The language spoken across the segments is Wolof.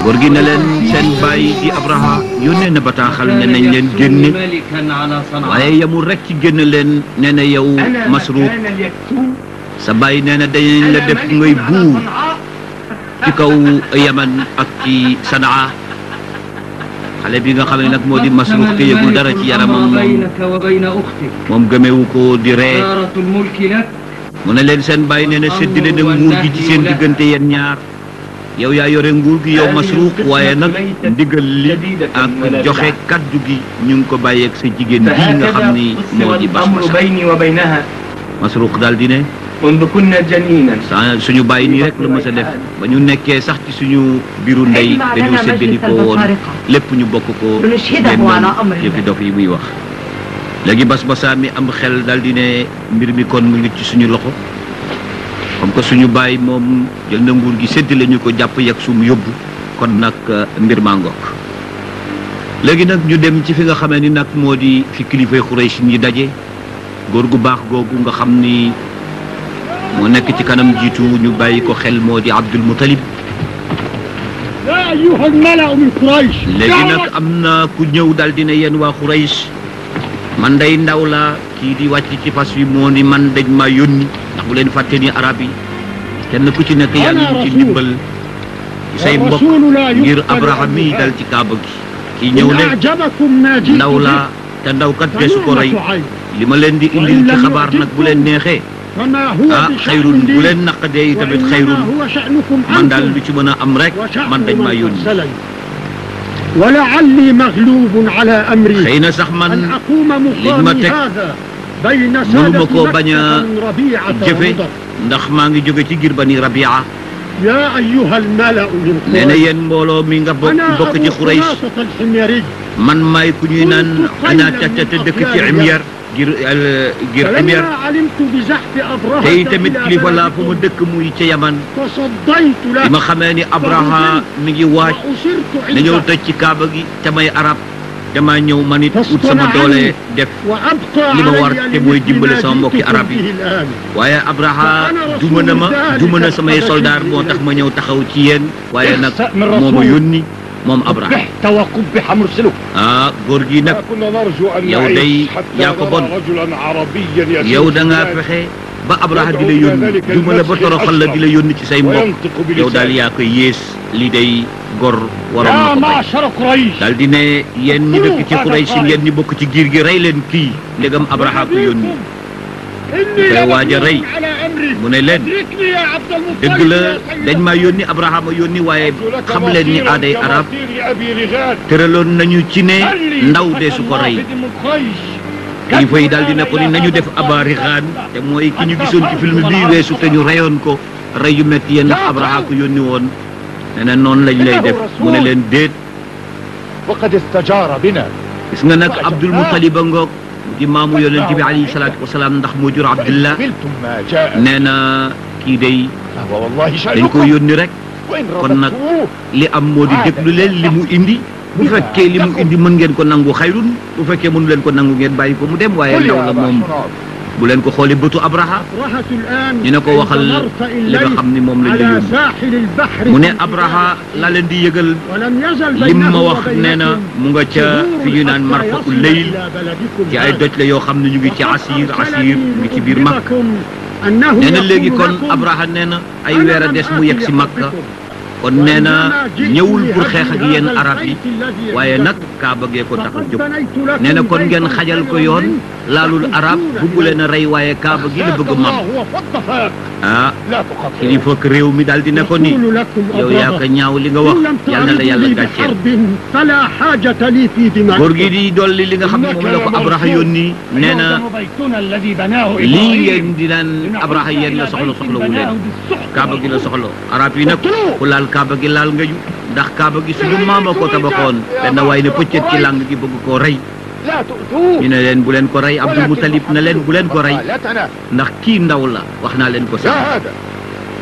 góor gi ne leen seen baay di Abraha yónnee na bataaxal ne nañ leen génne waaye yamul rek ci génne leen nee na yow Masruuq sa baay nee na dañ la def ngay buur ci kaw Yaman ak ci Sanaa xale bi nga xam ne nag moo di Masruuq te yëgul dara ci yaramam moom gëmewu ko di ree mu ne leen seen baay nee na séddale na nguur gi ci seen diggante yéen ñaar yow yaa yore nguur gi yow Masruuq waaye nag ndigal li ak joxe kaddu gi ñu ngi ko bàyyeeg sa jigéen bii nga xam ni moo di Basbasa Masruuq daal di ne suñu bàyyi nii rek la mës a def ba ñu nekkee sax ci suñu biiru ndey dañoo séddali ko woon lépp ñu bokk ko benn yëfi dof yi muy wax léegi Basbasa mi am xel daal di ne mbir mi kon mu ngi ci suñu loxo comme que suñu bàyyi moom jël na nguur gi séddale ñu ko jàpp yegg sum yóbbu kon nag mbir maa ngoog léegi nag ñu dem ci fi nga xamee ni nag moo di fi kilifay Xuraysh yi daje góor gu baax googu nga xam ni moo nekk ci kanam jiitu ñu bàyyi ko xel moo di Abdul Muttalib léegi nag am na ku ñëw daal dina yéen waa Xuraysh man day ndaw la kii di wàcc ci fas wi moo ni man dañ maa yónni ndax bu leen fàtte ni arab yi kenn ku ci nekk yaa ngi ci ndimbal ci say mbokk ngir Abraha mi dal ci kaaba gi kii ñëw ne ndaw la te ndaw kat desu ko rey li ma leen di indil ci xabaar nag bu leen neexee xayrun bu leen naqadee tamit xayrun man daal lu ci mën a am rek man dañ maa yónni ولعلي مغلوب على أمري xëy na sax man أن أقوم liñ ma teg بين mënuma koo bañ a ربيعة jëfe ndax maa ngi jóge ci ngir Bani Rabia يا أيها الملأ من nee na yéen mbooloo mi nga bokk ci Xuraysh الحميري man maay ku ñuy naan Anaata te dëkk ci Himyar ngir Himyar فلما علمت بزحف أبرهة tey tamit kilifa laa fu ma dëkk muy ca Yaman تصديت له bi ma xamee ni Abraha mi ngi waaj وأسرت na ñëw عنده tëj ci kaaba gi te may arab dama ñëw man it ut sama doole def وأبقى li ma war علي te mooy dimbale الذي sama mbokki جئتكم arab yi به الآن waaye Abraha duma na ma duma na samay soldaar moo tax ma ñëw taxaw ci yéen waaye nag moo ma yónni moom Abraha قبحت وقبح مرسله ah góor gi nag كنا نرجو أن yow day yaa ko bon yow da ngaa fexe ba Abraha di la yónni duma la ba toroxal la di la yónni ci say mbokk yow daal yaa koy yées lii day gor waroon na ko bay معشر قريش daal di ne yéen ñi dëkk ci Quraysh yéen ñi bokk ci giir gi rey leen kii ndegam Abraha ko yónni koy waaj a rey mu ne leen dëgg la dañ maa yónni Abrahama yónni waaye xam leen ni aaday arab tëraloon nañu ci ne ndaw de su ko rey kilifa yi daal di ne ko ni nañu def Aba Rixaan te mooy ki ñu gisoon ci film bii weesu te ñu reyoon ko rey yu métti yéen ndax Abraha ko yónni woon nee na noonu lañ lay def mu ne leen déet وقد استجار بنا gis nga nag Abdul Muttalib a ngoog di maamu yonent bi alayhi salaatu wasalaam ndax moo jur Abdullah قبلتم ما جاء nee na kii day فهو والله dañ ko شأنكم yónni rek وإن kon nag رفضتموه li am moo di déglu leen li mu indi bu fekkee li mu indi mën ngeen ko nangu xayrun bu fekkee mënu leen ko nangu ngeen bàyyi ko mu dem waaye ndaw la moom bu leen ko xooli bëtu Abraha أبرهة الآن ñu ne ko waxal li nga xam ni moom lañ la على yónni ساحل البحر mu ne Abraha la leen di yëgal ولم يزل lim بينه ma wax nee na وبينكم mu nga ca fi ñu naan حتى marfa'u يصل leyl إلى بلدكم ci ay doj la yoo xam ne ñu ngi ci Asir Asir mu ngi ci biir Makka أنه nee na léegi يقول kon لكم Abraha nee na ay أنا weer a لم des mu yegg si آتي Makka حربكم. kon nee na ñëwul pour xeex ak yéen هذا arab yi البيت الذي waaye عندكم. nag Kaaba gee ko tax a فقد jóg بنيت لكم nee na kon ngeen بيتاً xajal ko خيراً yoon منه laalul arab bugg leen a rey waaye Kaaba gi la bëgg a mam الله وفضفاك ah لا تقطعوا kilifa ak réew mi daal di ne ko ni يقول لكم yow yaa ko ñaaw li nga wax إن لم yal na la yàlla تعرضوا لي gàcceel بحرب فلا حاجة لي في góor gi دمائكم di dolli li nga xam ne moom la ko Abraha yónni nee na بيتنا الذي بناه lii ngeen di naan Abraha yéen la soxla soxlawu leen Kaaba gi la soxla arab yi nag ku laal Kaaba gi laal nga ju ndax Kaaba gi suñu maama ko tabaxoon benn waaye ne pëccët ci làng gi bëgg koo rey لا تؤذوه ñu ne leen bu leen ko rey Abdul Muttalib na leen bu leen ko rey قالتنا ndax kii ndaw la wax naa leen ko يا sax هذا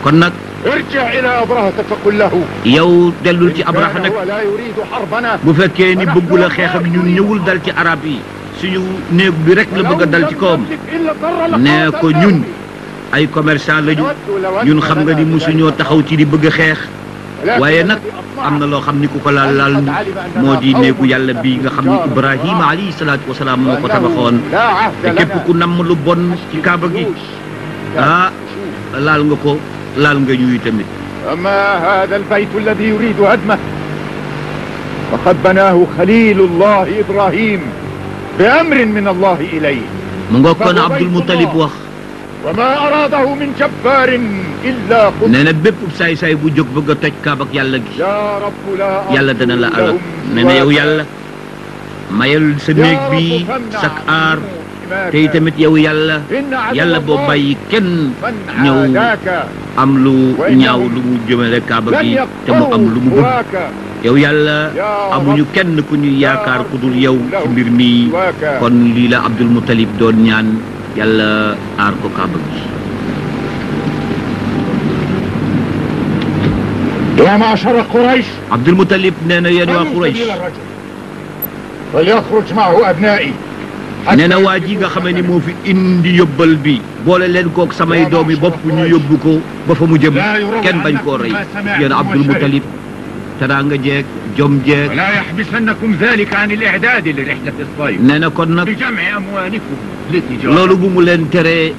kon nag ارجع إلى أبرهة فقل له yow dellul ci Abraha nag ولا يريد حربنا bu fekkee ni bëggu la xeex ak ñun ñëwul dal ci arab yi suñu néeg bi rek la bëgg a dal ci kawam nee ko ñun ay commerçant lañu ñun xam nga ni musuñoo taxaw ci di bëgg a xeex waaye nag am na loo xam ni ku ko laal moo di néegu yàlla bi nga xam ni Ibrahima alayhi salaatu wasalaam moo ko tabaxoon te képp ku namm lu bon ci kaaba gi laal nga ko laal nga ñuy tamit. أما هذا البيت الذي يريد هدمه فقد بناه خليل الله إبراهيم بأمر من الله إليه. mu nga kon Abdul Muttalib wax. وما أراده من جبار إلا قتل. nee na bépp saay-saay bu jóg bëgg a toj kaaba ak yàlla gi. يا رب لا yàlla dana la alal. nee na yow yàlla mayal sa néeg bi sak aar te tamit yow yàlla boo bàyyi kenn ñëw am lu ñaaw lu mu jëmale kaaba gi te mu am lu mu bëgg. yow yàlla amuñu kenn ku ñuy yaakaar ku dul yow ci mbir mi kon lii la Abdul Muttalib doon ñaan yàlla aar ko kaaba gi. يا معشر قريش. Abdul Muttalib nee na yéen waa Quraysh. فليخرج معه أبنائي. nee na waa ji nga xamee ni moo fi indi yóbbal bi boole leen kook samay doomi bopp ñu yóbbu ko ba fa mu jëm kenn bañ koo rey yéen Abdul Muttalib teraanga jeeg jom jeeg. ولا يحبسنكم ذلك عن الإعداد لرحلة الصيف. nee na kon nag بجمع أموالكم للتجارة. loolu bu mu leen teree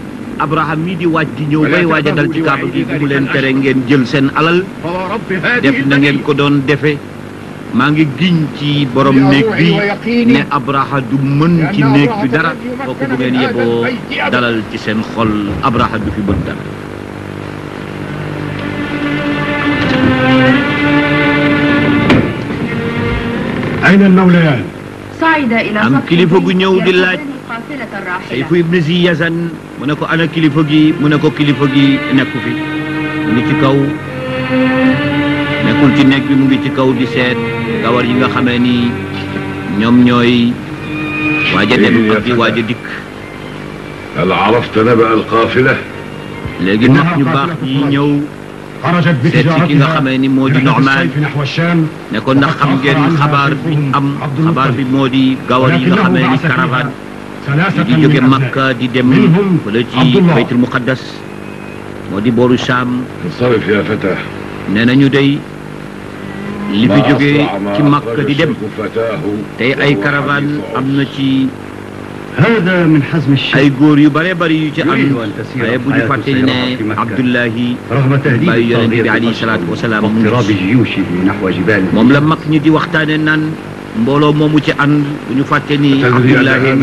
Abraham mii di waaj di ñëw bay waaj a dal ci kaaba gi bu mu leen tere ngeen jël seen alal فورب هذه def na ngeen ko doon defe maa ngi giñ ci borom néeg bi ne Abraha du mën ci néeg bi dara kooku bu ngeen yeboo dalal ci seen xol Abraha du fi mën dara. أين الموليان؟ am kilifa gu ñëw di laaj Sayfu ibn Zi Yazan mu ne ko ana kilifa gi mu ne ko kilifa gi nekku fi mu ngi ci kaw nekkul ci néeg bi mu ngi ci kaw di seet gawar yi nga xamee ni ñoom ñooy waaja dem ak di waaja dikk. هل عرفت نبأ القافلة؟ léegi nag ñu baax yi ñëw seet ci ki nga xamee ni moo di Nu'man ne ko ndax xam ngeen xabaar bi moo di gawar yi nga xamee ni caravane di jóge Makka di dem fële ci Baytul Muqaddas moo di booru Sham. انصرف يا فتى. nee nañu day li fi jóge ci Makka di dem tey ay caravane am na ci ay góor yu bare bari yu ci ànd waaye bu ñu fàtte ne Abdullahi bàyyi yonent bi alayhi salaatu wasalaam moom la mag ñi di waxtaane naan mbooloo moomu ci ànd bu ñu fàtte ni Abdullahi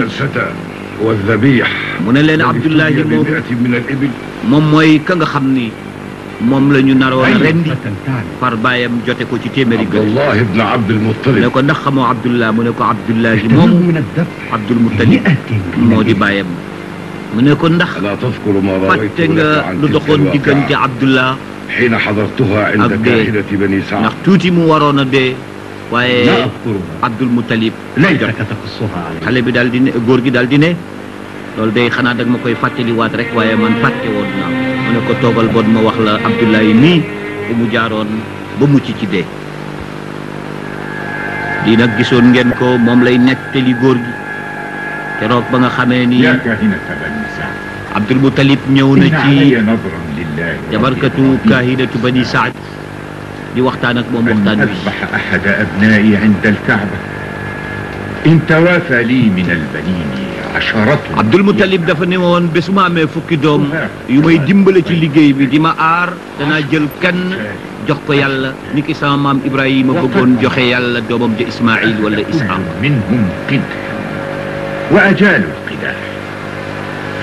mu ne leen Abdullahi moom mooy ka nga xam ni moom la ñu naroon a rendi par baayam jote ko ci téeméeri gën. Abdullah ibn Abdul Muttalib. ne ko ndax xamoo Abdullah mu ne ko Abdullahi moomu Abdul Muttalib moo di baayam mu ne ko ndax fàtte nga lu doxoon diggante Abdullah ak dee ndax tuuti mu waroon a dee waaye Abdul Muttalib jot xale bi daal di ne góor gi daal di ne loolu day xanaa dag ma koy fàttaliwaat rek waaye man fàtte woon naa mu ne ko toogal bon ma wax la Abdullahi nii bu mu jaaroon ba mucc ci dee lii nag gisoon ngeen ko moom lay nettali góor gi keroog ba nga xamee ni Abdul Muttalib ñëw na ci jabarkatu kaahidatu bani Saad di waxtaan ak moom waxtaan bi أحد أبنائي عند الكعبة إن توافى لي من البنين Abdul Muttalib dafa ne woon bés ma amee fukki doom yu may dimbale ci liggéey bi di ma aar danaa jël kenn jox ko yàlla ni ki sama maam Ibrahima bëggoon joxe yàlla doomam ja Ismaïl wala Isxaaq منهم قدح وأجالوا القداح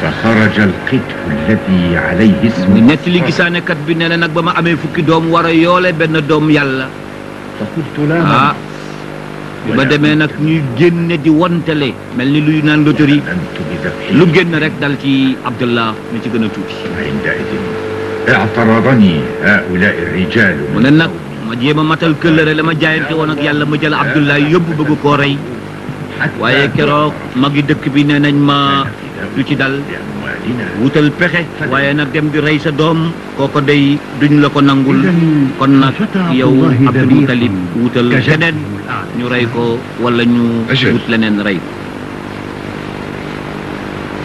فخرج القدح الذي عليه اسم mu nettali gisaanekat bi nee na nag ba ma amee fukki doom war a yoole benn doom yàlla فقلت لا bi ma demee nag ñuy génne di wontele mel ni luy naan loterie lu génn rek dal ci Abdullah mi ci gën a tuuti. عندئذ اعترضني هؤلاء الرجال mu ne nag ma jéem a matal këllëre la ma jaayante woon ak yàlla ma jël Abdullah yóbbu bëgg koo rey waaye keroog magi dëkk bi nee nañ ma du ci dal wutal pexe waaye nag dem di rey sa doom kooko day duñ la ko nangul kon nag yow Abdul Muttalib wutal keneen ñu rey ko wala ñu wut leneen rey ko.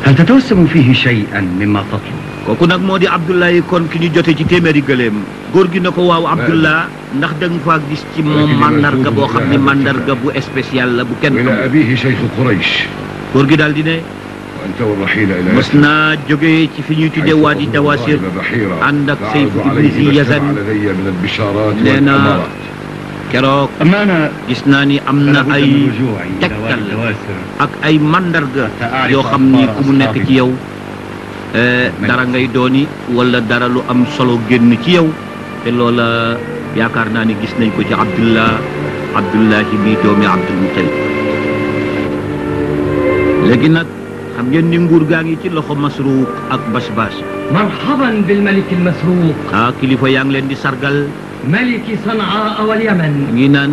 هل تتوسم فيه شيئا مما تطلب؟ kooku nag moo di Abdullahi kon ki ñu jote ci téeméeri gëléem góor gi na ko waaw Abdullah ndax da nga faa gis ci moom mandarga boo xam ne mandarga bu spécial la bu kenn إلى أبيه شيخ قريش góor gi daal di ne وأنت والرحيل إلى mës naa jógee ci fi ñuy tuddee Waadi Tawasir ànd ak Sayf ibn Zi Yazan لدي من البشارات nee na والأمارات keroog gis naa ni am na ay tegtal ak ay mandarga yoo xam ni ku mu nekk ci yow dara ngay dooni wala dara lu am solo génn ci yow te loola yaakaar naa ni gis nañ ko ci Abdullahi bi doomi Abdul Muttalib léegi nag xam ngeen ni nguur gaa ngi ci loxo Masruuq ak Bashbash مرحبا بالملك المسروق kilifa yaa ngi leen di sargal ملك صنعاء واليمن ngi naan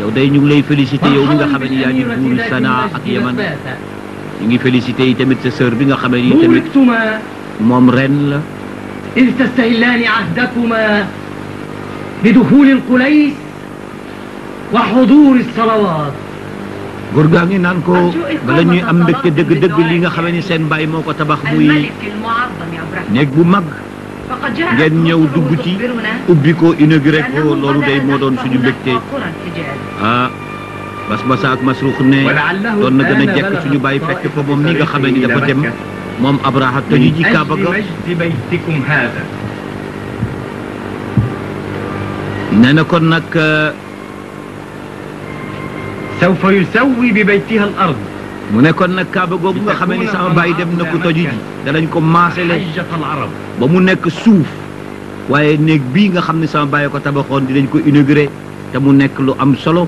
yow day ñu ngi lay félicité yow mi nga xam ne yaa ngi buur Sanaa ak Yaman ñu ngi félicité yi tamit sa sœur bi nga xam ne tamit بوركتما moom ren la إذ تستهلان عهدكما بدخول القليس وحضور الصلوات góor gaa ngi naan ko bala ñuy am mbégte dëgg-dëgg li nga xam ne seen baay moo ko tabax muy néeg bu mag ngeen ñëw dugg ci ubbi ko inauguré ko loolu day moo doon suñu mbégte Bashbash ak Masruuq ne doon na gën a jekk suñu baay fekk ko moom mi nga xam ne dafa dem moom Abraha toju ji Kaaba ga nee na kon nag سوف يسوي ببيتها الأرض mu ne kon nag Kaaba googu nga xam ne sama baay dem na ko toju ji danañ ko maasale حجة العرب ba mu nekk suuf waaye néeg bii nga xam ne sama baay ko tabaxoon dinañ ko inauguré te mu nekk lu am solo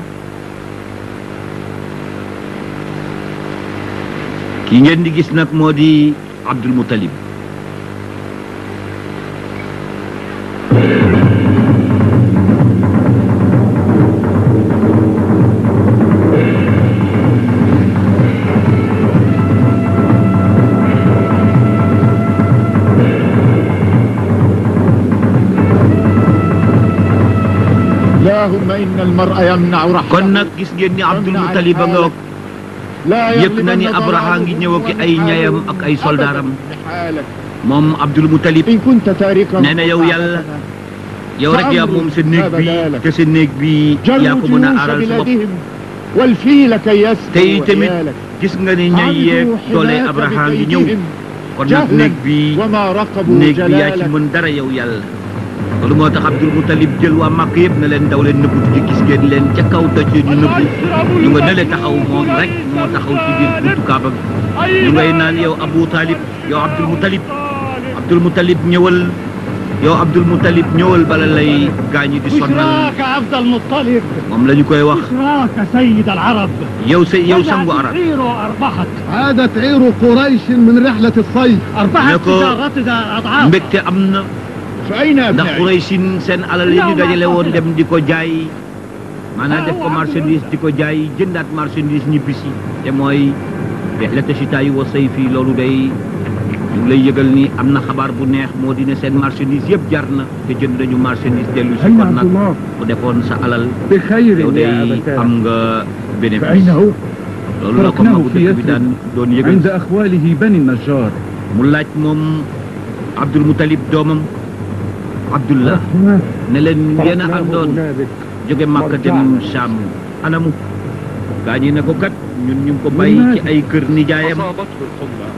ki ngeen di gis nag moo di Abdul Muttalib اللهم إن المرء يمنع رحمه kon nag gis ngeen ni Abdul Muttalib ba nga yëg na ni Abraha ngi ñëw ak ay ñayam ak ay soldaaram moom Abdul Muttalib إن كنت تاركا nee na yow yàlla yow rek yaa moom sa néeg bi te sa néeg bi yaa ko mën a aaral sa bopp والفيل كي يسمع te yi tamit gis nga ni ñay yeeg doole Abraha ngi ñëw kon nag néeg bi yaa ci mën dara yow yàlla loolu moo tax Abdul Muttalib jël waa Màkk yëpp na leen daw leen nëbbu ci gis ngeen leen ca kaw doj ñu nëbbu ñu nga nële taxaw moom rek moo taxaw ci biir buntu Kaaba bi ñu ngay naan yow Abu Talib yow Abdul Muttalib ñëwal yow Abdul Muttalib ñëwal bala lay gaañi di sonnal بشراك عبد المطلب moom la ñu koy wax بشراك سيد العرب yow sangu arab عير أربحت عادت عير قريش من رحلة الصيد أربحت لكو تجارتها أضعاف mbégte am na فأين ndax Quraysin seen alal yi ñu dajale woon dem di ko jaay maanaam def ko marchandise di ko jaay jëndaat marchandise ñibbisi te mooy rihlata shitaa'i wa sayfi loolu day ñu ngi lay yëgal ni am na xabaar bu neex moo di ne seen marchandise yëpp jar na te jënd nañu marchandise dellu si kon nag bu defoon sa alal بخير yow day يا أبتاه am nga bénéfice فأين هو؟ loolu la ko تركناه magu في dëkk bi يثرب daan doon yëgal عند أخواله بني النجار mu laaj moom Abdul Muttalib doomam Abdullah ne leen yéen a àndoon jóge Màkka dem Saam anamu gaa ñi ne ko kat ñun ñu ngi ko bàyyi ci ay kër nijaayam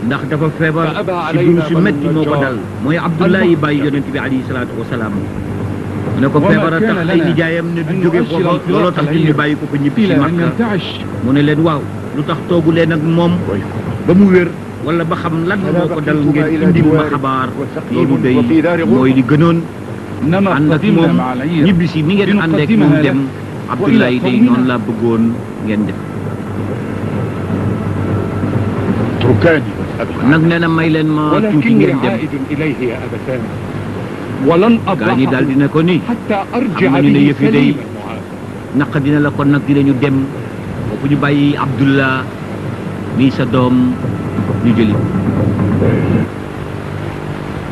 ndax dafa feebar si biir su metti moo ko dal mooy Abdullah yi bàyyi yonent bi alayhi salaatu wasalaam mu ne ko feebar a tax ay nijaayam ne du jóge foofa looloo tax ñun ñu bàyyi ko fa ñibbi si إلى أن Màkka ينتعش mu ne leen waaw lu tax toogu leen ak moom ba mu wér wala ba xam lan moo ko dal ngeen indi ma xabaar loolu day mooy li gënoon إنما ànd ak قدمنا moom مع العير ñibbisi ni ngeen ànd ak moom dem Abdoulaye day noonu laa bëggoon ngeen def اتركاني nag nee na may leen ma tuuti ولكني ngeen dem عائد إليه يا أبتان ولن gaa ñi daal أبرحه dina ko ni حتى أرجع xam nañu ne به yëf yi day سليما معافى naq dina la kon nag dinañu dem foofu ñu bàyyi Abdullah mii sa doom ñu jëli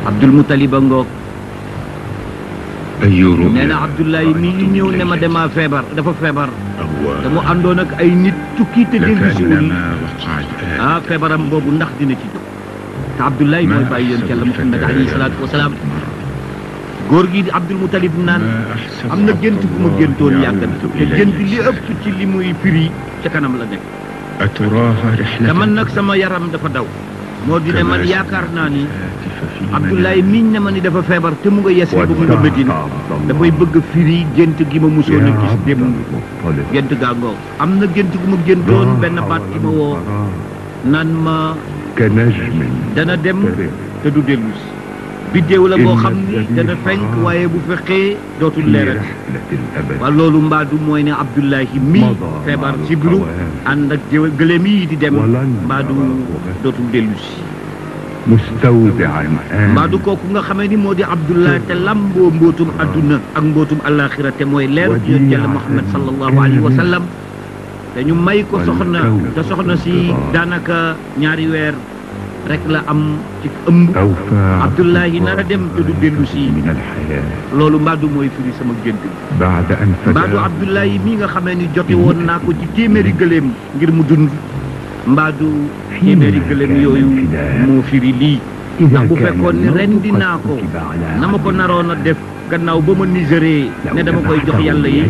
Abdul Muttalib a ngoog أي رؤيا nee na Abdoulaye mii ñëw ne ma dama feebar dafa feebar te mu أهواه àndoon ak ay nit tukki te dellu si wul لكأنما وقع الآن feebaram boobu ndax dina ci jóg te Abdoulaye mooy bàyyi yoon Yàlla Muhammad alayhi salaatu wa salaam. góor gi di Abdul Mutalib naan am na gént bu ma géntoon yàgg na te gént li ëpp ci li muy firi ca kanam la nekk. te man nag sama yaram dafa daw. moo di ne man yaakaar naa ni Abdoulaye miñ ne ma ni dafa feebar te mu nga Yasrib bu mu nga Medina dafay bëgg firi gént gi ma musoon a gis démb. gént gaa ngoo am na gént gu ma géntoon benn baat gi ma woo naan ma dana dem te du dellu si. biddéew la boo xam ni dana fenk waaye bu fekkee dootul leeral. waaw loolu mbaadu mooy ne Abdoulaye mi feebar ci biru ànd ak gëléem yi di dem mbaadu dootul dellu si. mbaadu kooku nga xamee ni moo di Abdoulaye te lamboo mbootum adduna ak mbootum alaxira te mooy leeru yoon Yàlla Muhammad sallallahu alayhi wa sallam te ñu may ko soxna te soxna si daanaka ñaari weer rek la am ci ëmb. Abdoulaye nar a dem te du dellu si loolu mbaadu mooy firi sama gént bi. mbaadu Abdoulaye mi nga xamee ni jote woon naa ko ci téeméeri gëléem ngir mu dund mbaadu téeméeri gëléem yooyu moo firi lii. ndax bu fekkoon ni ren dinaa ko na ma ko naroon a def gannaaw ba ma niseree ne dama koy jox yàlla yi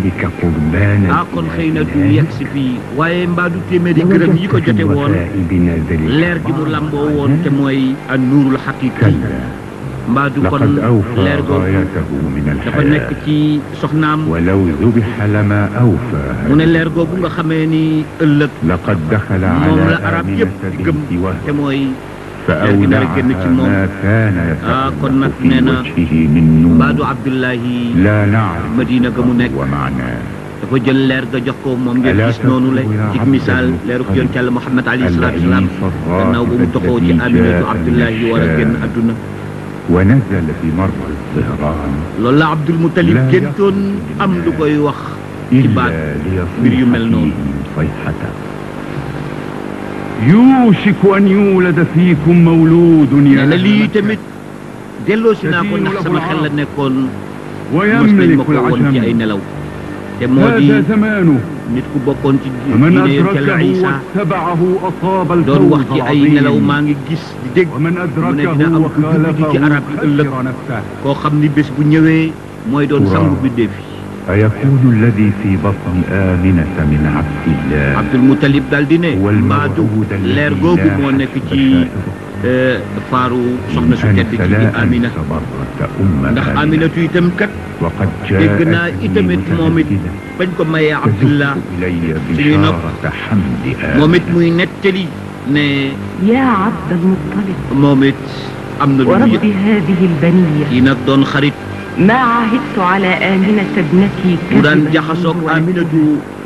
kon xëy na du yegg si fii waaye mbaadu téeméeri gërëm yi ko jote woon leer gi mu lamboo woon te mooy an nuurul xaqiqa mbaadu kon leer googu dafa nekk ci soxnaam mu ne leer googu nga xamee ni ëllëg moom la arab yëpp di gëm te mooy leer gi dara génn ci moom kon nag nee na mbaadu Abdoulaye Madina ga mu nekk dafa jël leer ga jox ko moom ngeen gis noonu la ci misaal leeru yoon Yàlla Muhammad alayhi salaatu wa salaam gannaaw ba mu toxoo ci Aminatu Abdoulaye war a génn adduna. loolu la Abdul Mutalib géntoon am lu koy wax ci baat mbir yu mel noonu. يوشك أن يولد فيكم مولود يا lii tamit delloo si naa ko ndax sama xel la nekkoon mos nañ ma ko woon ci ay nelaw te moo di nit ku bokkoon ci diine yonent Yàlla Isa doon wax ci ay nelaw maa ngi gis di dégg mu ne dina am ku juddu ci arab yi ëllëg koo xam ni bés bu ñëwee mooy doon sangu bindéef yi. أيكون الذي في بطن آمنة من عبد الله Abdul Mutalib daal di ne mbaadu leer googu moo nekk ci faaru soxna su tedd ci di Amina ndax Aminatu itam kat dégg naa itamit moom it bañ ko mayee Abdullah suñu nopp moom it muy nettali ne yaa Abdul Mutalib moom it am na lu mu yëg kii nag doon xarit ما عهدت على آمنة ابنتي ودان جاخسوك آمنة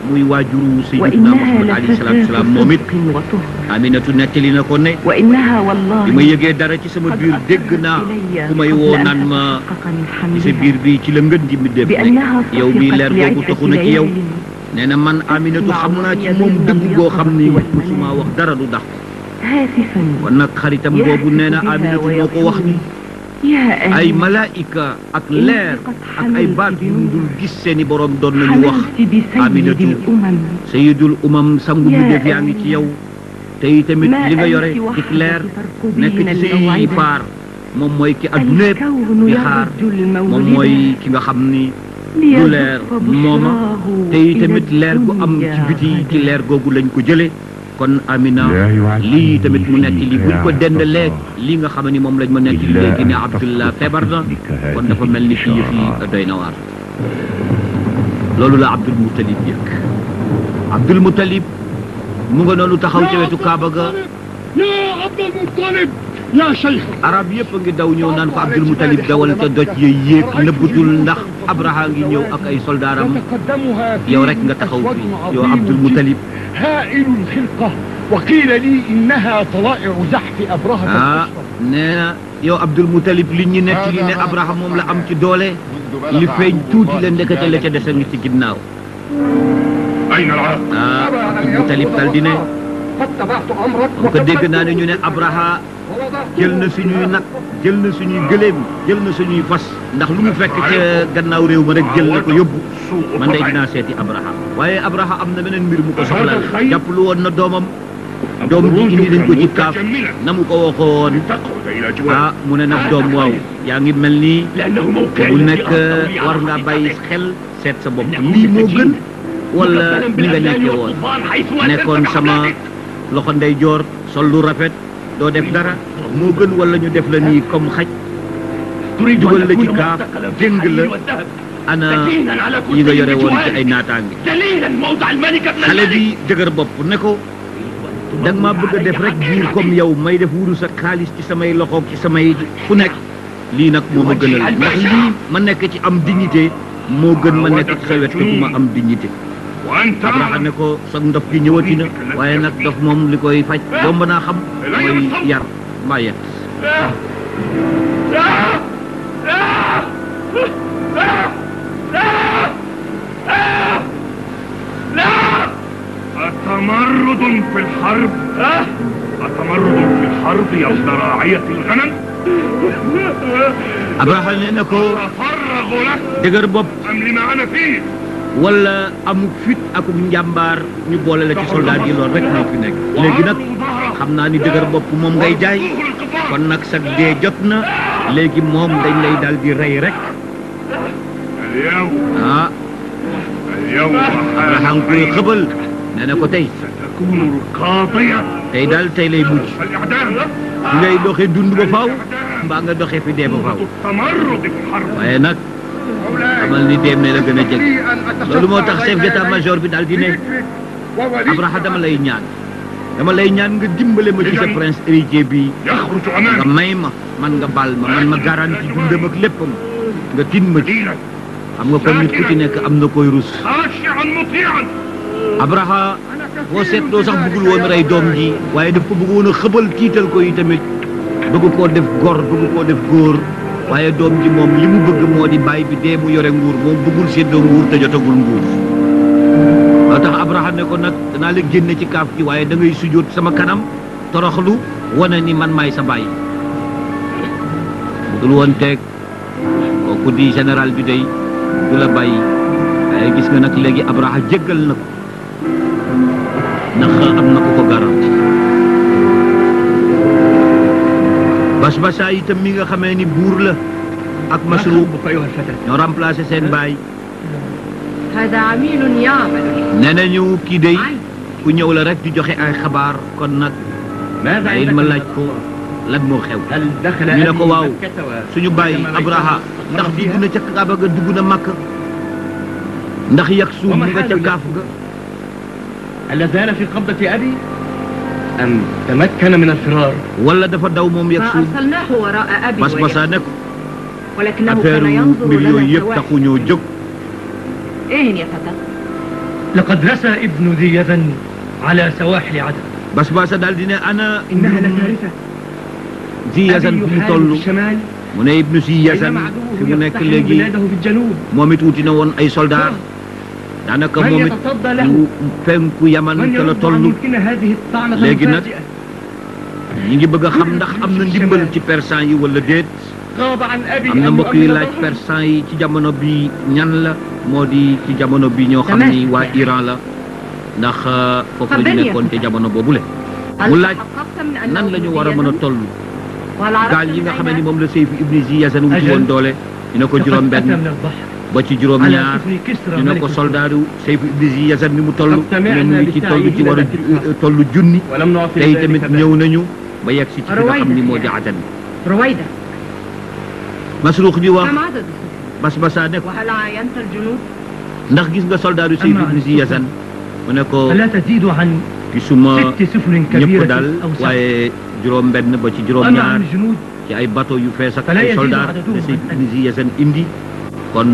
muy waajuru Sayyidina Muhammad alayhi salaatu wa salaam moom it Aminatu nettali na ko ne bi ma yëgee dara ci sama biir dégg naa ku may woo naan ma ci sa biir bi ci la ngën ji mi def nekk yow mi leer googu taxu na ci yow nee na man Aminatu xam naa ci moom dëgg goo xam ni musuma wax dara du dax kon nag xaritam boobu nee na Aminatu moo ko wax ni ay malaika ak leer ak ay baat yu dul gis seeni borom doon nañu wax Aminatu sayyidul umam sangu mi def yaa ngi ci yow te tamit li nga yore ci leer nekk ci say faar moom mooy ki adduna yëpp di xaar moom mooy ki nga xam ni lu leer mooma te tamit leer gu am ci biti ci leer googu lañ ko jële kon Amina lii tamit mu nekk li buñ ko dendalee lii nga xam ni moom lañ ma nekk léegi ne Abdullah feebar na kon dafa mel ni fii yëf yi doy na waar loolu la Abdul Mutalib yëg Abdul Mutalib mu nga noonu taxaw ci wetu Kaaba ga يا عبد المطلب يا شيخ arab yëpp a ngi daw ñëw naan ko Abdul Mutalib dawal te doj yee yéeg nëbbutul ndax Abraha ngi ñëw ak ay soldaaram yow rek nga taxaw fi yow Abdul Mutalib هائل الخلقة وقيل لي إنها طلائع زحف أبرهة nee na yow Abdul Mutalib li ñu nekk li ne Abraha moom la am ci doole li feeñ tuuti la ndekete la ca dese ngi ci ginnaaw Abdul Mutalib dal di ne ko dégg naa ne ñu ne Abraha jël na suñuy nag jël na suñuy gëléem jël na suñuy fas ndax lu mu fekk ca gannaaw réew ma rek jël na ko yóbbu man day dinaa seeti Abraha waaye Abraha am na beneen mbir mu ko soxlaal jàppalu woon na doomam doom ji indi nañ ko ci kaaf na mu ko waxoon mu ne nag doom waaw yaa ngi mel nii bu nekk war ngaa bàyyi xel seet sa bopp lii moo gën wala ni nga nekkee woon nekkoon sama loxo ndeyjoor sol lu rafet doo def dara moo gën wala ñu def la nii comme xaj dugal la ci kaaf déng la ana yi nga yore woon ci ay naataange xale bi dëgër bopp ne ko da nga maa bëgg a def rek buur comme yow may def wurus ak xaalis ci samay loxoog ci samay fu nekk lii nag moo ma gënal ndax lii ma nekk ci am dignité moo gën ma nekk ci sa wet te du ma am dignité Abraha ne ko soog ndof gi ñëwati na waaye nag dof moom li koy faj yomb naa xam mooy yar mbaa yet أتمرد في الحرب أتمرد في الحرب يا ابن راعية الغنم Abraha nee na ko أفرغ لك dëgër bopp أم لما أنا فيه wala amuk fit akuk njàmbaar ñu boole la ci soldat yi loolu rek moo fi nekk léegi nag xam naa ni dëgër bopp moom ngay jaay kon nag sag dee jot na léegi moom dañ lay daal di rey rek اليوم ah اليوم Abraha nga koy xëbal nee na ko tey ستكون القاضية tey daal tey lay mujj الإعدام ngay doxee dund ba faaw mbaa nga doxee fi dee ba faaw التمرد في الحرب waaye nag xamal ni deem ne la gën a jeg loolu moo tax chef d'état-major bi daal di ne Abraha dama lay ñaan nga dimbale ma ci sa prince héritier bi يخرج nga أمامي may ma man nga baal ma man ma garanti dundam ak léppam nga tin ma ci قليلا xam nga kon nit ku ci nekk am na koy rus خاشعا مطيعا Abraha boo seetloo sax bëggul woon rey doom ji waaye daf ko bëggoon a xëbal tiital ko yi tamit bëgg koo def gor bëgg koo def góor waaye doom ji moom li mu bëgg moo di bàyyi bi dee mu yore nguur moom bëggul séddoo nguur te jotagul nguur loo tax Abraha ne ko nag danaa la génne ci kaaf gi waaye da ngay sujjóot sama kanam toroxlu wane ni man maay sa bàyyi bu dul woon teeg kooku di général bi day du la bàyyi waaye gis nga nag léegi Abraha jéggal na ko ndax am na ko ko garanti Basbasa itam mi nga xamee ni buur la ak Masruq ñoo remplacé seen baay هذا عميل يعمل nee nañu kii day ku ñëw la rek di joxe ay xabaar kon nag ay ma laaj ko lan moo xew ñu ne ko waaw suñu baay Abraha ndax dugg na ca Kaaba ga dugg na Makka ndax Yaksu mu nga ca kaaf ga هل زال في قبضة أبي أم تمكن من الفرار؟ wala dafa daw moom ما Yaksu أرسلناه وراء أبي Basbasa ne ko ولكنه affaire كان ينظر mbir لنا yooyu yëpp سواء taxuñoo jóg إيه يا فتى لقد رسى ابن ذي يزن على سواحل عدن Basbasa daal di ne ana إنها لكارثة Zi Yazan fu mu toll في الشمال mu ne ibnu Zi Yazan بينما fi عدوه mu nekk يقتحم léegi بلاده في الجنوب moom it wuti na woon ay soldat daanaka من moom it يتصدى له؟ lu penku Yaman من te la يرد عن toll ممكن هذه الطعنة léegi nag المفاجئة؟ ñi ngi bëgg a xam ndax am na ndimbal ci persan yi wala déet غاب عن أبي am na أن mbokk yi يؤمن laaj ظهره. persan yi ci jamono bi ñan la moo di ci jamono bi ñoo xam ni waa Iran la ndax foofu la ñu nekkoon te jamono boobule mu laaj nan la ñu war a mën a toll gaal yi nga xamee ni moom la Sayf ibn Zi Yazan wuti woon doole dina ko juróom benn لقد أتى من البحر ba ci juróom على ñaar سفن كسرى dina ملك ko الروم. soldaaru Sayf ibn Zi Yazan ni mu toll فاجتمعنا ne mu ngi ci toll ci war a بتعيين toll junni ولم نعطي tey ذلك tamit بالا. ñëw nañu ba yegg si ci fi nga xam ni moo di Adan رويدة Masruq di wax كم عدد السفن Basbasa ne ko وهل عاينت الجنود ndax gis nga soldaaru Sayf ibn Zi Yazan mu ne ko فلا تزيد عن gisuma 6 سفن ñëpp كبيرة daal أو 7 waaye juróom benn ba ci juróom أما ñaar عن الجنود ci ay bateau yu fees ak فلا ay يزيد soldat عددهم de Sayf عن ibn Zi Yazan indi kon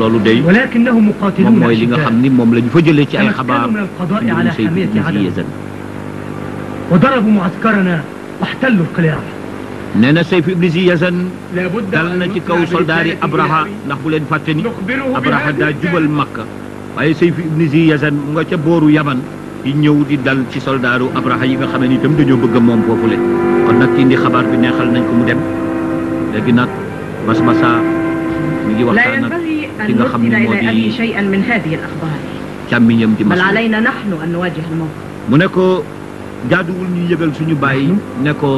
loolu day ولكنهم moom مقاتلون mooy li nga أشداء xam ni moom la ñu fa jëlee ci ay xabaar تمكنوا من القضاء mbirum على Sayf حامية ibn Zi عدن Yazan وضربوا معسكرنا واحتلوا القلاع nee na Sayf ibn Zi Yazan لابد dal na ci kaw soldaar yi Abraha ndax bu leen fàtte ni نخبره Abraha بهذه daa jubal Makka waaye Sayf ibn Zi Yazan mu nga ca booru Yaman di ñëw di dal ci soldaaru Abraha yi nga xam ne itam dañoo bëgg moom foofule kon nag indi xabaar bi neexal nañ ko mu dem léegi nag Basbasa mi ngi لا waxtaan ak ينبغي ki أن nga xam نرسل ni moo إلى أبي di شيئا من هذه الأخبار càmmiñam di بل Masruq علينا نحن أن نواجه الموقف mu ne ko jaaduwul ñu yëgal suñu bàyyi ne ko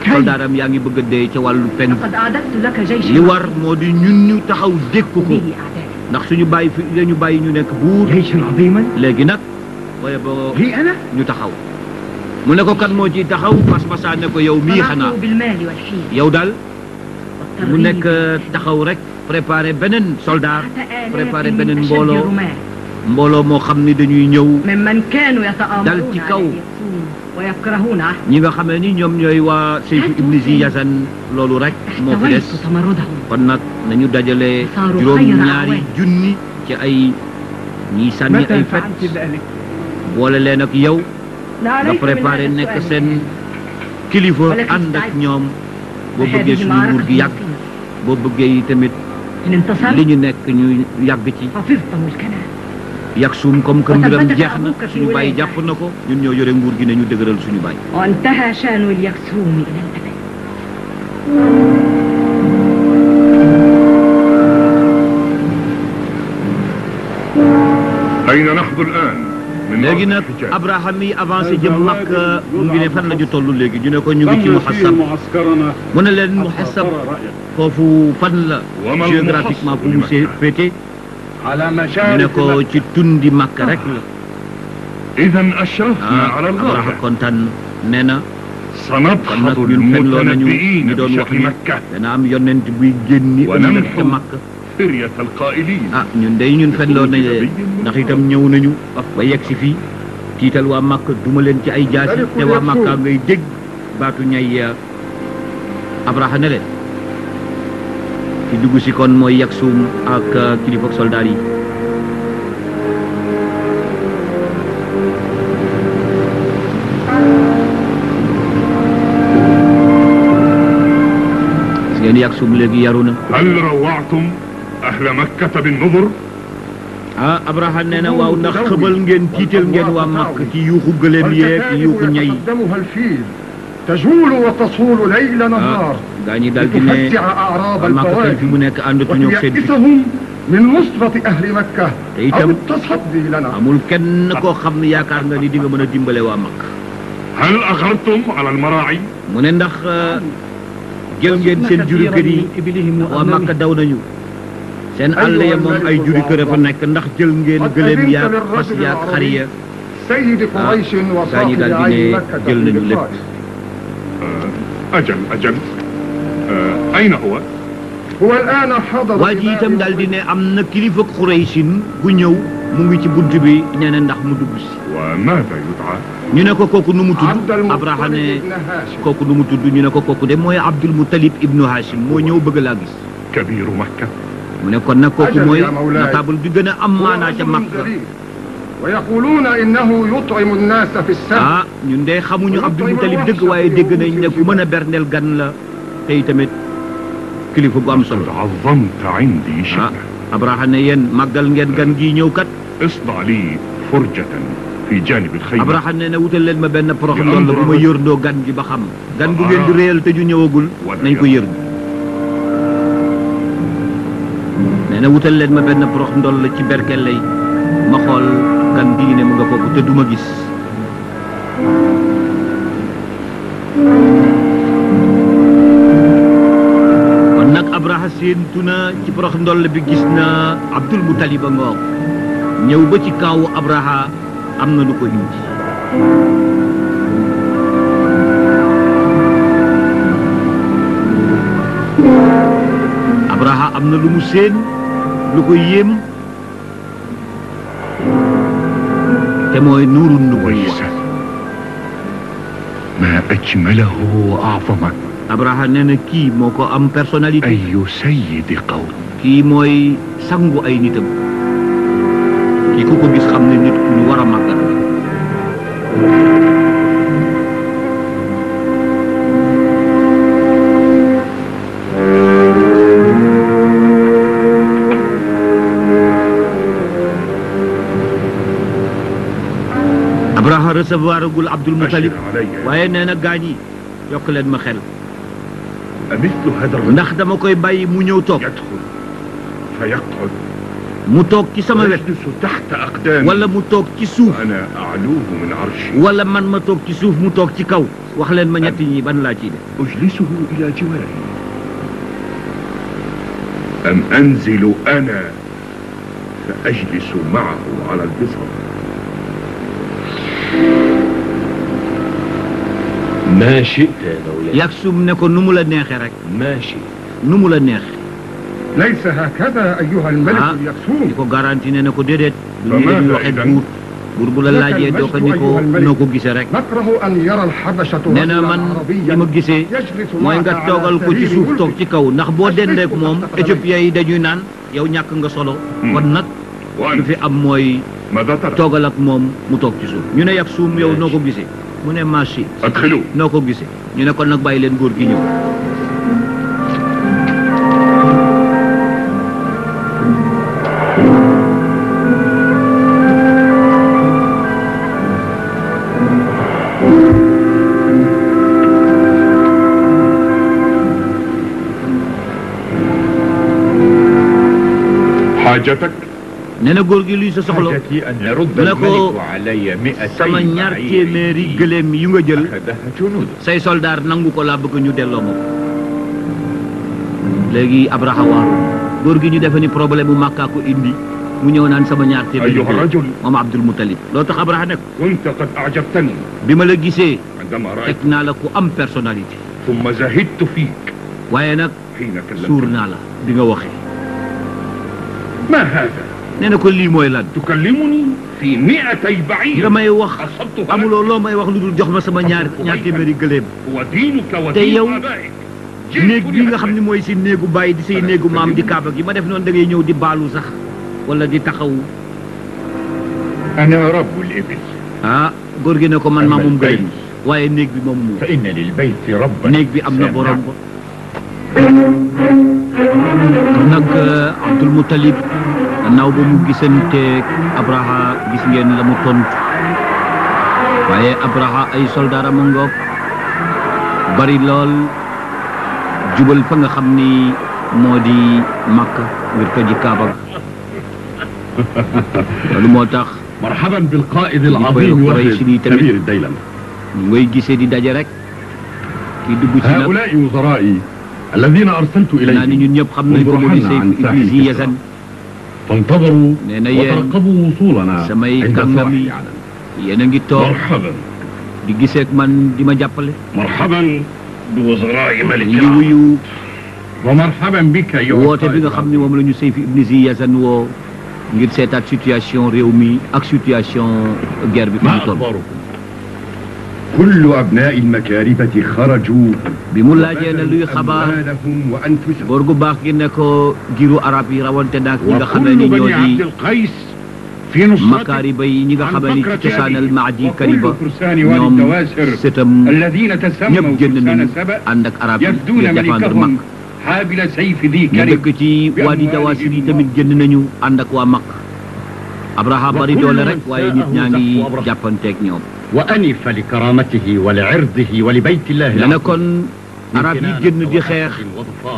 soldaaram yaa ngi bëgg a dee ca wàllu pen لقد أعددت لك جيشا li war moo di ñun ñu taxaw dékku ko به أعدائي ndax suñu bàyyi fi la ñu bàyyi ñu nekk buur جيشا عظيما léegi nag waaye boo لي أنا ñu taxaw mu ne ko kan moo ciy taxaw pas-pasaa ne ko yow mii xanaa صنعته بالمال والحيل yow daal mu والترغيب nekk taxaw rek préparé beneen soldat حتى préparé آلاف beneen من أشد mbooloo الرماة mbooloo moo xam ni dañuy ñëw ممن كانوا دل يتآمرون ci على kaw. اليقين ويكرهون عهده ñi nga xamee ni ñoom ñooy waa Sayfu ibn Zi Yazan loolu rek moo fi des احتويت تمردهم kon nag nañu dajale Saaru juróom xayra ñaari awaan. junni ci ay ñiy sànni ay fet ذلك؟ boole leen ak yow لا nga ليس من préparé هذا nekk السؤال seen الآن. kilifa ولكن ànd ak استعد. ñoom boo bëggee هذه suñu معركة nguur gi yàgg مصيرة. boo bëggee yi tamit إن انتصرت li ñu nekk ñu yàgg ci حفظت ملكنا yàgg suum comme que mbiram وثبتك jeex na أبوك في suñu bàyyi ولاية jàpp na ko ñun ñoo yore nguur gi ne ñu dëgëral suñu bàyyi وانتهى شان اليكسوم إلى الأبد. أين نحن الآن؟ من léegi أرض nag الحجاز. Abraham yi avancé jëm Makka mu ngi ne fan la ñu toll léegi ñu ne ko ñu ngi ci Muhassab معسكرنا mu ne leen Muhassab foofu fan la Wamal géographiquement fu mu Muhassab féete على ñu ne مشارف ko ci tundi Makka rek la إذا أشرفنا على Abraham الغاية. kontaan nee na kon nag سنبحث ñun fenloo nañu المتنبئين ñu doon wax بشأن ni مكة dana am yonent buy génni ëllëg ca ونمحو Makka فرية القائلين. ñun day ñun fenloo nañ leen ndax itam ñëw nañu ba yegg si fii tiital waa Makka duma leen ci ay jaasi te waa Makka ngay dégg baatu ñay Abraham ne leen ci dugg si kon mooy Yaksum ak kilifa soldaar yi ngeen Yaksum léegi yaru na هل روعتم أهل مكة بالنظر؟ Abraham nee na waaw ndax xëbal ngeen tiital ngeen waa Makka ci yuuxu gëléem yeeg yuuxu ñay يقدمها الفيل تجول وتصول ليل نهار gaa ñi daal di ne لتفزع أعراض waa Makka tey fi البوادي mu nekk àndatuñu ak seen fi وتيأسهم من نصرة أهل مكة إيتم. أو التصدي لنا. amul kenn koo xam ne yaakaar nga ni di nga mën a dimbale waa Makka هل أغرتم على المراعي؟ mu ne ndax jël ngeen seen juri kër yi waa Makka daw nañu seen àll ya moom ay juri kër a fa nekk ndax jël ngeen قد gëléem أذنت yaag fas للرجل yaag xar ya سيد قريش gaa ñi daal وصاحب di عين ne مكة jël nañu lépp باللقاء. أجل أين هو؟ هو الآن حضر waa ji itam daal di ne am na kilifa Xuraysin gu ñëw mu ngi ci bunt bi nee na ndax mu dugg si وماذا يدعى؟ ñu ne ko kooku nu mu tudd عبد المطلب Abraham ne بن هاشم kooku nu mu tudd ñu ne ko kooku de mooy Abdul Muttalib ibnu Hashim moo ñëw bëgg laa gis كبير مكة. mu ne kon nag kooku Ajal mooy ya Mawlaay. notable bi gën a am هو maanaa ca رجل Makka جليل ويقولون إنه يطعم الناس في السبت ñun de xamuñu Abdul Muttalib dëgg waaye dégg nañ ne ku mën a berndeel gan la tey tamit kilifa gu am قد solo عظمت عندي شأنه. Abraham ne yéen màggal ngeen gan gii ñëw kat اصنع لي فرجة في جانب الخيمة. Abraham ne na wutal leen ma benn porox ndoll bu ma yërndoo gan gi ba xam gan gu ngeen di réyal te ju ñëwagul nañ ko yërnd nee na wutal leen ma benn porox ndoll ci berkelle yi ma xool gan gii ne mu nga foofu te duma gis kon nag Abraham séentu na ci porox ndoll bi gis na Abdul Muttalib a ngoog ñëw ba ci kaw Abraham am na lu ko indi Abraham am na lu mu séen lu ko yéem te mooy nuuru nubuwa ويسا ما أجمله وأعظمه. Abraham nee na kii moo ko am personnalité أي سيد قوم. kii mooy sangu ay nitam kii ku ko gis xam ne nit ku ñu war a màggal Abraham recevoir agul Abdul Muttalib أشر علي. waaye nee na gaañ yi yokk leen ma xel أمثل هذا الرجل ndax dama koy bàyyi mu ñëw toog يدخل فيقعد mu toog ci sama wet ويجلس تحت أقدامي wala mu toog ci suuf وأنا أعلوه من عرشي wala man ma toog ci suuf mu toog ci kaw wax leen ma ñett ñi ban laa ciy def أجلسه إلى جواري أم أنزل أنا فأجلس معه على البسط ما شئت يا مولاي Yaksum ne ko nu mu la neexee rek ما شئت nu mu la neexee ليس هكذا أيها الملك di اليكسوم ko garanti ne na ko déedéet du Ba nii la ñuy maanaam waxee itam. buur buur bu la laajee doo ko ni ko noo ko gisee rek نكره أن يرى الحبشة nee na رجلا man li عربيا ma gisee يجلس mooy nga معك على toogal ko ci سرير suuf toog ملكك. ci kaw ndax boo dendeek moom éthiopien yi dañuy naan yow ñàkk nga solo kon nag lu وأنت fi am mooy ماذا ترى؟ toogal ak moom mu toog ci suuf ñu ne Yaksum yow noo ko gisee mu ne marché أدخلوا noo ko gisee ñu ne kon nag bàyyi leen góor gi ñëw حاجتك nee na góor gi luy sa soxla حاجتي أن يرد لكو الملك علي 200 sama ñaar téeméeri gëléem yu nga jël أخذها جنود say soldaar nangu ko laa bëgg ñu delloo ma ko léegi Abraha waaru góor gi ñu defe ni problème bu Makka ko indi mu ñëw naan sama ñaar téeméeri أيها الرجل moom Abdul Muttalib loo tax Abraha nekk كنت قد أعجبتني bi ma la gisee عندما teg رأيت naa la ku am personnalité ثم زهدت فيك waaye nag حين suur كلمتني naa la bi nga waxee ما هذا؟ nee na ko lii mooy lan تكلمني في 200 بعير nga may wax أصبتها amuloo loo may wax lu dul jox ma sama ñaar téeméeri gëléem ودينك te ودين yow آبائك néeg bi nga xam ne mooy si néegu bàyyi di say néegu maam di kaaba gi ma def noonu da ngay ñëw di baalu sax wala di taxaw أنا رب الإبل ah góor gi ne ko man maa moom gëléem waaye néeg bi moom moom فإن للبيت ربا néeg bi am na borom ba nag Abdul Muttalib gannaaw ba mu gisanteeg Abraha gis ngeen la mu tontu waaye Abraha ay soldaaram a ngoog bari lool jubal fa nga xam ni moo di Makka ngir ko ji Kaaba ga loolu moo tax مرحبا بالقائد العظيم العظيم وحد وحد كبير الديلم ñu ngay gisee di daje rek kii dugg ci nag هؤلاء وزرائي الذين أرسلت naa ni إليهم ñun ñëpp xam nañ ko mu di Sayf ibn Yazan فانتظروا نينا ين. وترقبوا وصولنا samay عند kàngam yi صباح yéen a ngi toog مرحبا di giseek man di ma jàppale مرحبا بوزراء ملك ñu ngi العرب wuyu ومرحبا بك أيها woote bi nga xam ni moom la ñu Sayf ibn Yazan woo ngir seetaat situation réew mi ak situation guerre bi fi ما mu toll أخباركم؟ كل أبناء المكاربة خرجوا bi mu laajee ne luy xabaar أموالهم وأنفسهم góor gu baax gi ne ko giru arab yi rawante naak ñi nga xamee ni وكل ñoo بني عبد di القيس في نصرة makaariba yi ñi nga عن xamee ni ci فقرة cosaanal أبي Maadi وكل Kariba فرسان وادي ñoom الدواسر sëtam الذين ñëpp تسموا génn فرسان nañu سبأ ànd ak arab yi يفدون ngir défendre ملكهم Makka حابل سيف ذي ñu كرب dëkk ci Wadi Dawasir yi tamit génn nañu ànd ak waa Makka Abraha bari doole rek waaye nit ñaa ngi jàppanteeg ñoom وأنف لكرامته ولعرضه ولبيت الله nee na kon arab yi génn di xeex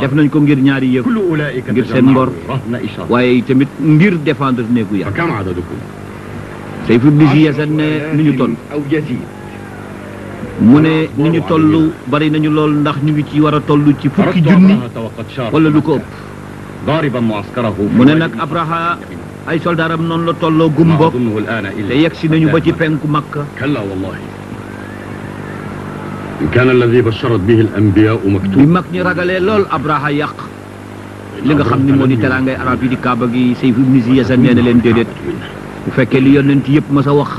def nañ ko ngir ñaari yëf كل أولئك ngir seen ngor تجمعوا رهن إشارة waaye tamit ngir défendre néegu yàlla فكم عددكم؟ Sayf ibn Yazan ne ni ñu toll أو يزيد mu ne ni ñu toll bari nañu lool ndax ñu ngi ci war a toll ci fukki junni وقد شارك wala lu ko ëpp ضاربا معسكره mu ne nag Abraha ay soldaaram noonu la tolloo gum ما bokk أظنه الآن te إلا yegg si nañu ba ci penku Makka كلا والله إن كان الذي بشرت به الأنبياء bi مكتوب mag ñi ragalee lool Abraha yàq li nga xam ni moo di teraangay arab yi di Kaaba gi Sayf ibn Yazan nee na leen déedéet bu fekkee li yonent yëpp ma sa wax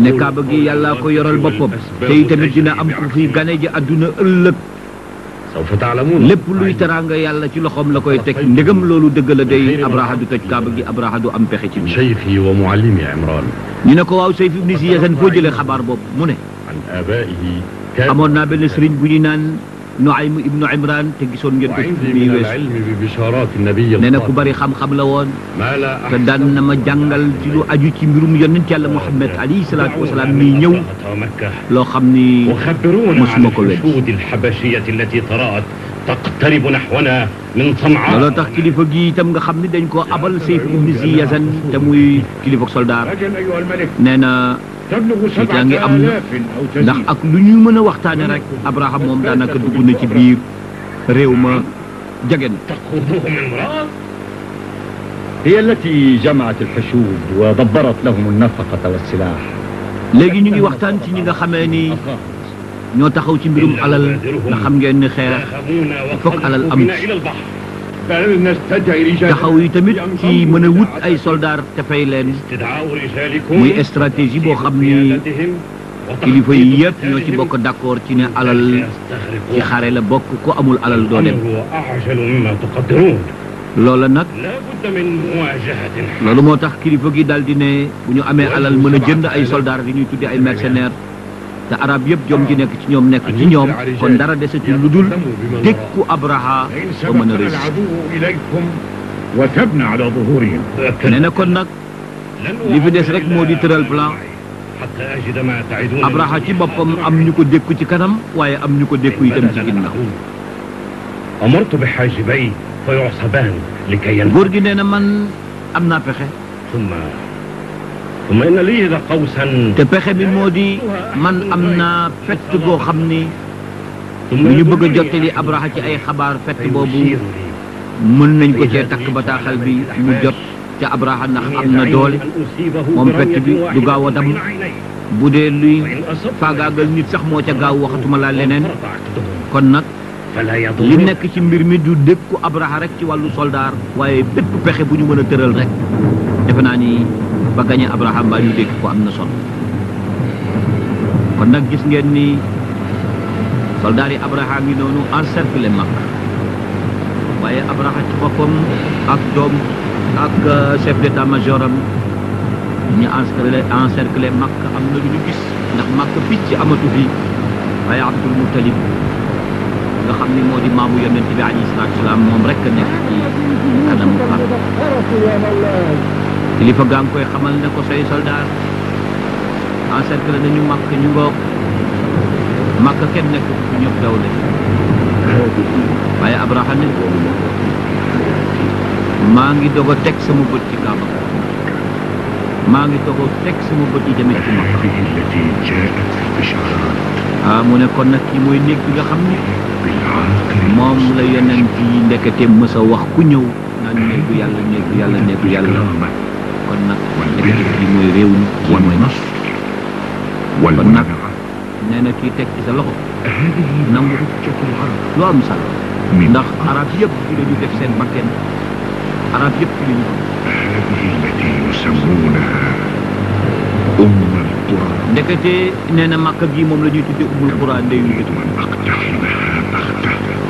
ne Kaaba gi yàllaa ko yoral boppam te itamit dina am ku fi gane ji àdduna ëllëg سوف تعلمون lépp luy teraanga yàlla ci loxoom la koy teg ndegam loolu dëgg la day Abraha du toj Kaaba gi Abraha du am pexe ci biir شيخي ومعلمي عمران ñu ne ko waaw Sayf ibn Yazan foo jëlee xabaar boobu mu ne عن آبائه كان amoon naa benn sëriñ bu ñu naan Nuaym ibnu Imran te gisoon ngeen ko ci وعندي muy من wees العلم ببشارات النبي nee na ku القادم bari xam-xam la woon ما لا te daan na ma jàngal ci lu aju ci mbirum yonent yàlla Muhammad alayhi salaatu wasalaam miy ñëw مكة loo xam ni وخبرونا عن مسمى كويس. الحشود الحبشية التي طرأت تقترب نحونا من صنعاء. looloo tax kilifa gi itam nga xam ni dañ koo abal Sayf ibn Zi Yazan te muy kilifa soldaar nee na yaa ngi am na ndax ak lu ñu mën a waxtaane rek Abraham moom daanaka dugg na ci biir réew ma jege na. تأخذهم امرأة. هي التي جمعت الحشود ودبرت لهم النفقة والسلاح. léegi ñu ngi waxtaan ci ñi nga xamee ni ñoo taxaw ci mbirum alal nga xam ngeen ni xeex fokk alal am ci taxaw yi tamit ci mën a wut ay soldaar te fay leen muy stratégie boo xam ni kilifa yi yëpp ñoo ci bokk d'accord ci ne alal ci xare la bokk ko amul alal doo dem loola nag loolu moo tax kilifa gi daal di ne bu ñu amee alal mën a jënd ay soldaar yi ñuy tudde ay mercenaires te arab yëpp jom ji nekk ci ñoom nekk ci ñoom kon dara desatul lu dul dékku Abraha ba mën a réussir. وثبنا على ظهورهم. nee na kon nag li fi des rek moo di tëral plan Abraha ci boppam am ñu ko dékku ci kanam waaye am ñu ko dékku itam ci ginnaaw. أمرت بحاجبي فيعصبان لكي ينفذ. góor gi nee na man am naa pexe. ثم إن لي إذا قوسا. te pexe bi moo di man am naa fett boo xam ni lu ñu bëgg a jottali Abraha ci ay xabaar fett boobu mën nañ ko cee takk bataaxal bi mu jot ca Abraha ndax am na doole moom fett bi du gaaw a dam bu dee luy faagaagal nit sax moo ca gaaw waxatuma laa leneen kon nag li nekk ci mbir mi du dékku Abraha rek ci wàllu soldaar waaye bépp pexe bu ñu mën a tëral rek defe naa ni ba gañe Abraha mbaa ñu dégg ko am na solo kon nag gis ngeen ni soldaar yi Abraha ngi noonu encercler Makka waaye Abraha ci boppam ak doom ak chef d'état-major am ñu encercler Makka am na lu ñu gis ndax Makka picc amatu fi waaye Abdul Muttalib nga xam ni moo di maamu yonent bi alayhi salaatu salaam moom rek nekk ci kanamu xar kilifa gaa ngi koy xamal ne ko say soldat encercler nañu Makka ñu ngoog Makka kenn nekk fi ñëpp daw de waaye Abraha ne maa ngi doog a teg sama bët ci Kaaba maa ngi doog a teg sama bët yi tamit ci Makka mu ne kon nag kii mooy néeg bi nga xam ni moom la yonent yi ndekete mës a wax ku ñëw naan néegu yàlla néegu yàlla néegu yàlla kon nag ndekete kii mooy réew mi kii mooy nas kon nag nee na kii teg ci sa loxo nangu lu am sal ndax arab yëpp ci la ñu def seen bakken arab yëpp ci la ñu ndekete nee na Makka gi moom la ñuy tudde Ummul Qura ndeyu dëkk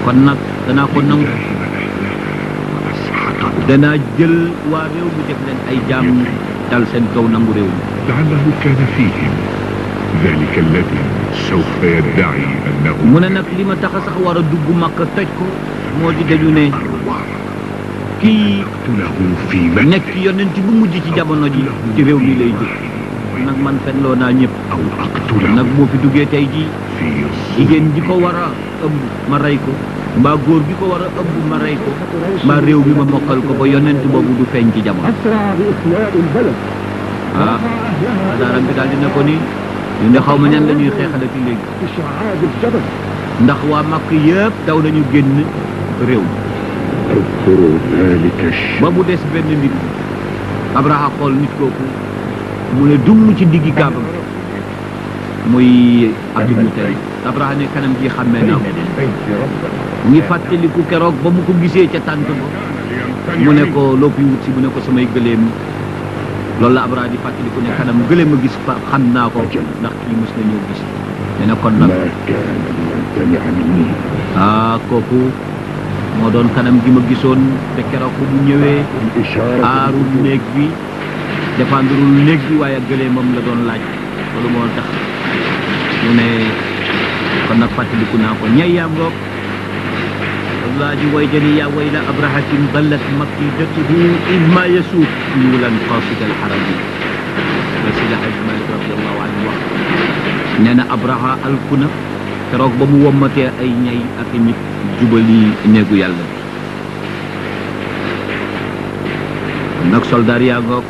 kon nag danaa ko nangu danaa jël waa réew mi def leen ay jaam dal seen kaw nangu réew mi لعله كان فيهم ذلك الذي سوف يدعي أنه mu ne nag li ma tax a sax war a dugg Makka toj ko moo di dañu ne kii له في مكة nekk yonent bu mujj ci jamono ji ci réew mi lay jóg nag man fenloo naa ñëpp أو أقتله nag moo fi duggee tey ji في jigéen ji ko war a ëmb ma rey ko mbaa góor gi ko war a ëmb ma rey ko mbaa réew mi ma mokkal ko ba yonent boobu du feeñ ci jamono adaaram bi daal dina ko ni ñu ne xaw ma ñan la ñuy xeexalati léegi ndax waa Makk yëpp daw nañu génn réew اذكروا ذلك ba mu des benn nit Abraha xool nit kooku mu ne dumm ci diggi Kaaba muy Abdul Muttalib Abraha ne kanam ji xàmmee naa ko mu ngi fàttaliku keroog ba mu ko gisee ca tànt ba mu ne ko loo fi wut si mu ne ko samay gëléem loolu la Abraha di fàttaliku ne kanam gëléem a gis fa xam naa ko ndax kii mos na ñëw gis nee na kon nag kooku moo doon kanam gi ma gisoon te keroog bu mu ñëwee aarul néeg bi défendrul néeg bi waaye gëléemam la doon laaj loolu moo tax mu ne kon nag fàttaliku naa ko ñay yaam ngoog wallaahi wayjani yaa wayla abrahatin dallat makidatuhu id ma yasuuq nuulan qasida alxarami wa sida Hajj Malik radiallahu anhu wax nee na Abraha alku na keroog ba mu wommatee ay ñay ak nit jubali néegu yàlla bi nag soldaar yaa ngoog